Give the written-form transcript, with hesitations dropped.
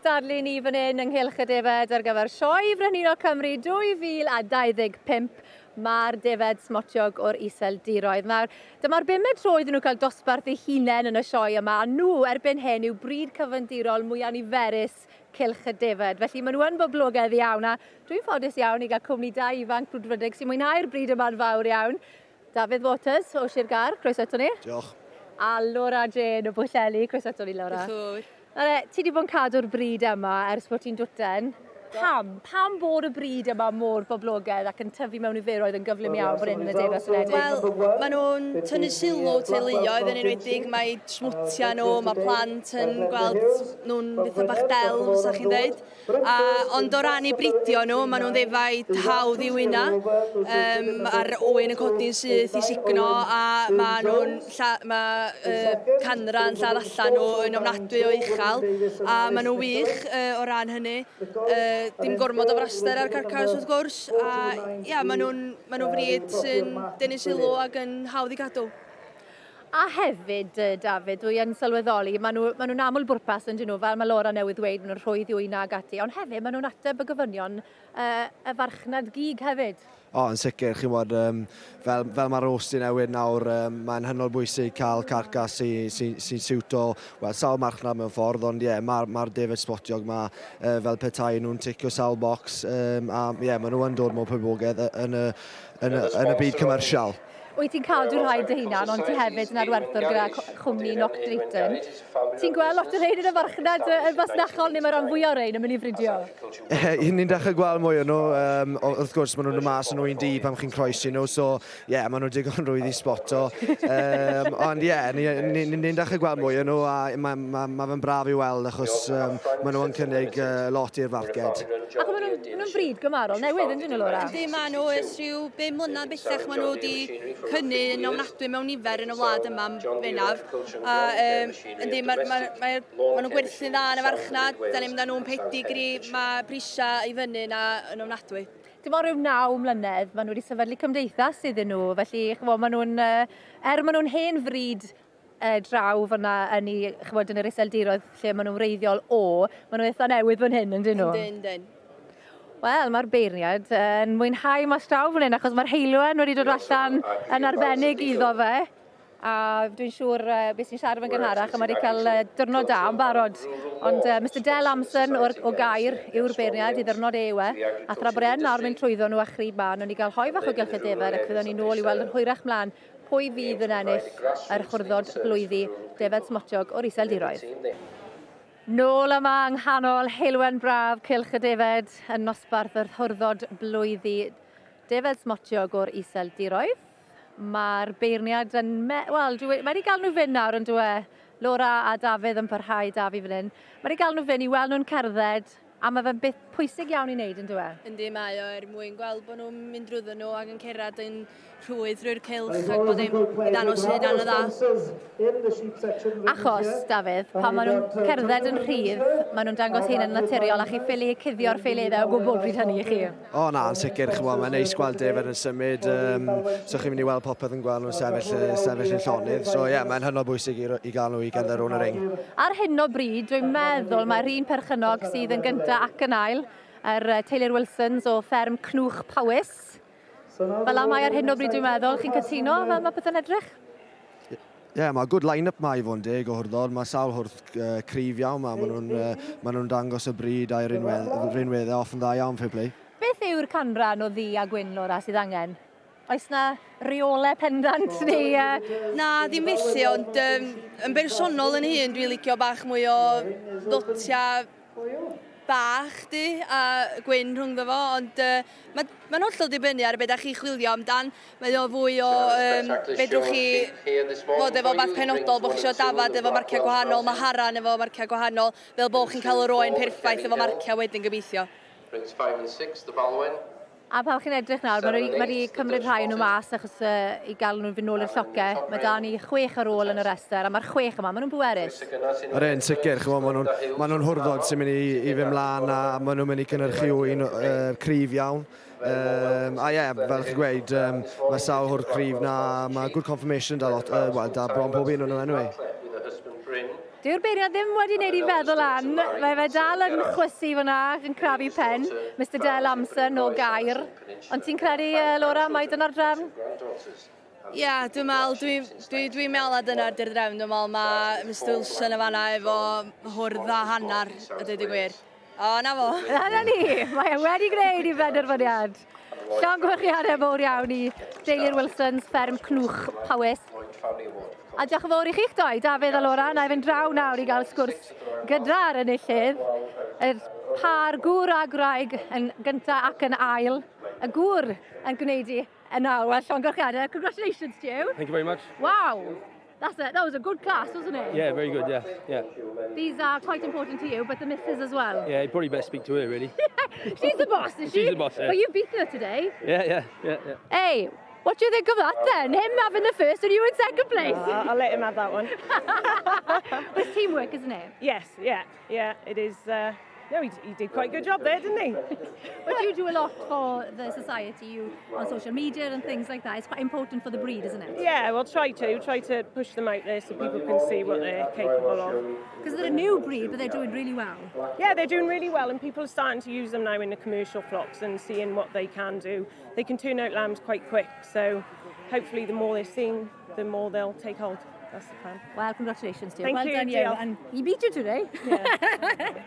cystadlu ni fan hyn yng Nghylch y Defaid ar gyfer Sioe Frenhinol Cymru 2025. Mae'r defaid smotiog o'r Iseldiroedd. Nawr, dyma'r bumed tro iddyn nhw cael dosbarth eu hunain yn y sioe yma, a nhw erbyn hyn yw brîd cyfandirol mwyaf niferus Cylch y Defaid. Felly maen nhw yn boblogaidd iawn, a dwi'n ffodus iawn i gael cwmni da ifanc brwdfrydig sy'n mwynhau'r brîd yma'n fawr iawn. Dafydd Waters o Sir Gâr, croeso ato ni. Diolch. A Laura Jane o Bwllheli, croeso ato ni Laura. Diolch. Nawr, ti wedi bod yn cadw'r brîd yma ers bod ti'n dwten. Pam? Pam bod y brîd yma mor boblogaidd ac yn tyfu mewn niferoedd yn gyflym iawn fan hyn yn y Deyrnas Unedig? Wel, maen nhw'n tynnu sylw teuluoedd yn enwedig, mae smwtiau nhw, mae plant yn gweld nhw'n bethau bach del, fysa chi'n dweud. A, ond o ran eu bridio nhw, maen nhw'n ddefaid hawdd i'w wyna. Um, Mae'r oen yn codi'n syth i sugno a maen nhw'n mae uh, canran lladd allan nhw yn ofnadwy o uchel a maen nhw'n wych uh, o ran hynny. Uh, dim gormod o fraster ar carcas wrth gwrs a ia, maen nhw'n maen nhw frid sy'n denu sylw ac yn hawdd i gadw. A hefyd, Dafydd, dwi yn sylweddoli, maen nhw, maen nhw'n aml bwrpas yn dyn nhw, fel mae Laura newydd ddweud, maen nhw'n rhwydd i wyna ac ati, ond hefyd maen nhw'n ateb y gofynion uh, y farchnad gig hefyd. O, yn sicr, chi'n bod, um, fel, fel mae'r oes di newid nawr, um, mae'n hynod bwysig cael carcas sy'n sy, sy siwto, wel, sawl marchnad mewn ffordd, ond ie, yeah, mae'r ma defaid sbotiog ma uh, fel petai nhw'n ticio sawl bocs, um, a ie, yeah, maen nhw yn dod mor poblogaidd yn y, yn y, yn y byd commercial. Wyt ti'n cadw rhai dy hunan, ond ti hefyd yn arwerthwr gyda chwmni Nock Drayton. Ti'n gweld lot o rhein yn y farchnad yn fasnachol, neu mae rhan fwyaf o rhein yn mynd i fridio? Ni'n dechrau gweld mwy o nhw. Um, wrth gwrs, maen nhw'n dod mas yn ŵyn du pan chi'n croesi nhw, so ie, yeah, maen nhw'n digon rwydd i sboto. Um, ond ie, yeah, ni'n ni, ni, ni dechrau gweld mwy o nhw, a mae ma, ma fe'n braf i weld, achos um, maen nhw'n cynnig uh, lot i'r farced. Ac maen nhw'n ma nhw bryd gymharol newydd, yn dyn nhw, Laura? Yndi, maen nhw ers rhyw bum mlynedd bellach maen nhw wedi cynnu yn ofnadwy mewn nifer yn y wlad yma bennaf. A um, yndi, mae, ma, ma, ma nhw'n gwerthu'n dda yn y farchnad, da ni'n mynd â nhw'n pedigri, mae prisiau i fyny na yn ofnadwy. Dim ond rhyw naw mlynedd, maen nhw wedi sefydlu cymdeithas iddyn nhw, felly chymod, maen nhw'n, er maen nhw'n hen fryd draw fyna yn ei, chymod, yn yr iseldiroedd lle maen nhw'n wreiddiol o, maen nhw'n eitha newydd fan hyn, yn dyn nhw? Yndyn, yndyn. Wel, mae'r beirniad yn mwynhau mas draw fan hyn, achos mae'r heulwen wedi dod allan yn arbennig iddo fe. A dwi'n siŵr, uh, beth sy'n siarad yn gynharach, a mae wedi cael uh, diwrnod da yn barod. Ond uh, Mr Del Amson o'r, o Gair yw'r beirniad, i ddiwrnod e yw e. A thra bod e'n nawr mynd trwyddo nhw a chrib ma, nhw'n ni gael hoi fach o gylch y defaid ac fyddwn ni nôl i weld yn hwyrach mlaen Pwy fydd yn ennill yr hwrddod blwyddi defaid smotiog o'r Iseldiroedd? Nôl yma yng nghanol heulwen braf Cylch y Defaid yn nosbarth yr hwrddod blwyddi defaid smotiog o'r Iseldiroedd. Mae'r beirniad yn... Me wel, dwi, mae wedi gael nhw fynd nawr yn dwi. Laura a Dafydd yn parhau da fi fan hyn. Mae wedi gael nhw fynd i weld nhw'n cerdded A mae fe'n beth pwysig iawn i wneud, yn dyw e? Yndi, mae o er mwyn gweld bod nhw'n mynd drwyddo nhw ac yn cerdded yn rhwydd drwy'r cylch ac bod dim i ddangos eu hunan yn dda. Achos, Dafydd, pan maen nhw'n cerdded yn rhydd, maen nhw'n dangos eu hunain yn naturiol a chi ffili cuddio'r ffeileddau o gwbl bryd hynny i chi. O na, yn sicr, ch'mod, mae'n neis gweld defaid yn symud, um, so chi'n mynd i weld popeth yn gweld nhw'n sefyll, sefyll yn llonydd. So ie, yeah, mae'n hynod bwysig i, i gael nhw i gerdded rownd y ring. Ar hyn o bryd, dwi'n meddwl mae'r un perchennog sydd yn gyntaf ac yn ail, yr Taylor Wilsons o fferm Cnwch Powys. Fel la mae ar hyn o bryd dwi'n meddwl, chi'n cytuno fel mae pethau'n edrych? Ie, yeah, mae good line-up ma i fod yn deg o hwrddod. Mae sawl hwrdd uh, cryf iawn ma. Maen nhw'n uh, ma nhw dangos y bryd a'i rinwedd, rinweddau off yn dda iawn, fair play. Beth yw'r canran o ddu a gwyn, Laura, sydd angen? Oes na reolau pendant neu... Uh... Na, ddim felly, ond um, yn bersonol yn hun, dwi'n licio bach mwy o ddotiau bach di a gwyn rhwngddo fo, ond uh, mae'n ma hollol dibynnu ar beth chi chwilio amdan. Mae o fwy o, um, fedrwch chi fod efo beth penodol, bod chi eisiau dafad efo marciau gwahanol, mae haran efo marciau gwahanol, fel bod chi'n cael yr oen perffaith efo marciau wedyn gobeithio. A pan chi'n edrych nawr, mae wedi, wedi cymryd rhai nhw mas achos uh, i gael nhw fynd nôl i'r llocau. Mae da ni chwech ar ôl yn y restr, a mae'r chwech yma, maen nhw'n bwerus. Yr un, sicr, chymod, maen nhw'n ma nhw hwrddod sy'n mynd i, i fynd mlaen a maen nhw'n mynd i cynnyrchu ŵyn uh, cryf iawn. Um, a ie, yeah, fel chi'n gweud, um, mae sawl hwrdd cryf na, mae good confirmation da lot, uh, well, da bron pob un o'n nhw anyway. Dyw'r beirniad ddim wedi wneud ei feddwl lan. Mae fe dal yn chwysu fyna, yn crafu pen. Mr Del Amson o Gaer. Ond ti'n credu, Laura, mai dyna'r drefn? Ie, yeah, dwi'n meddwl, dwi meddwl na dyna'r drefn. Dwi'n meddwl mae Mr Wilson y fanna efo hwrdd a hanner, a dweud y gwir. O, na fo. Na ni, mae e wedi gwneud ei benderfyniad. Llongyfarchiadau mowr iawn i deulu'r Wilsons, fferm Cnwch, Powys. A diolch yn fawr i chi'ch doi, Dafydd a Laura. Na i fynd draw nawr i gael sgwrs gyda'r enillydd. Y par gŵr a gwraig yn gyntaf ac yn ail. Y gŵr yn gwneud i yn nawr. Wel, llongyfarchiadau. Congratulations to you. Thank you very much. Wow. That was a good class, wasn't it? Yeah, very good, yeah. These are quite important to you, but the missus as well. Yeah, you probably best speak to her, really. She's the boss, is she? She's the boss, yeah. But you beat her today. Yeah. Hey, what do you think of that then? Him having the first and you in second place. I'll let him have that one. It's teamwork, isn't it? Yes, yeah, it is. No, he did quite a good job there, didn't he? But you do a lot for the society, you on social media and things like that. It's quite important for the breed, isn't it? Yeah, well, try to push them out there so people can see what they're capable of. Because they're a new breed, but they're doing really well. Yeah, they're doing really well, and people are starting to use them now in the commercial flocks and seeing what they can do. They can turn out lambs quite quick, so hopefully the more they're seen, the more they'll take hold. That's the plan. Well, congratulations to you. Thank well you, done, you. Diolch. And he beat you today. Yeah.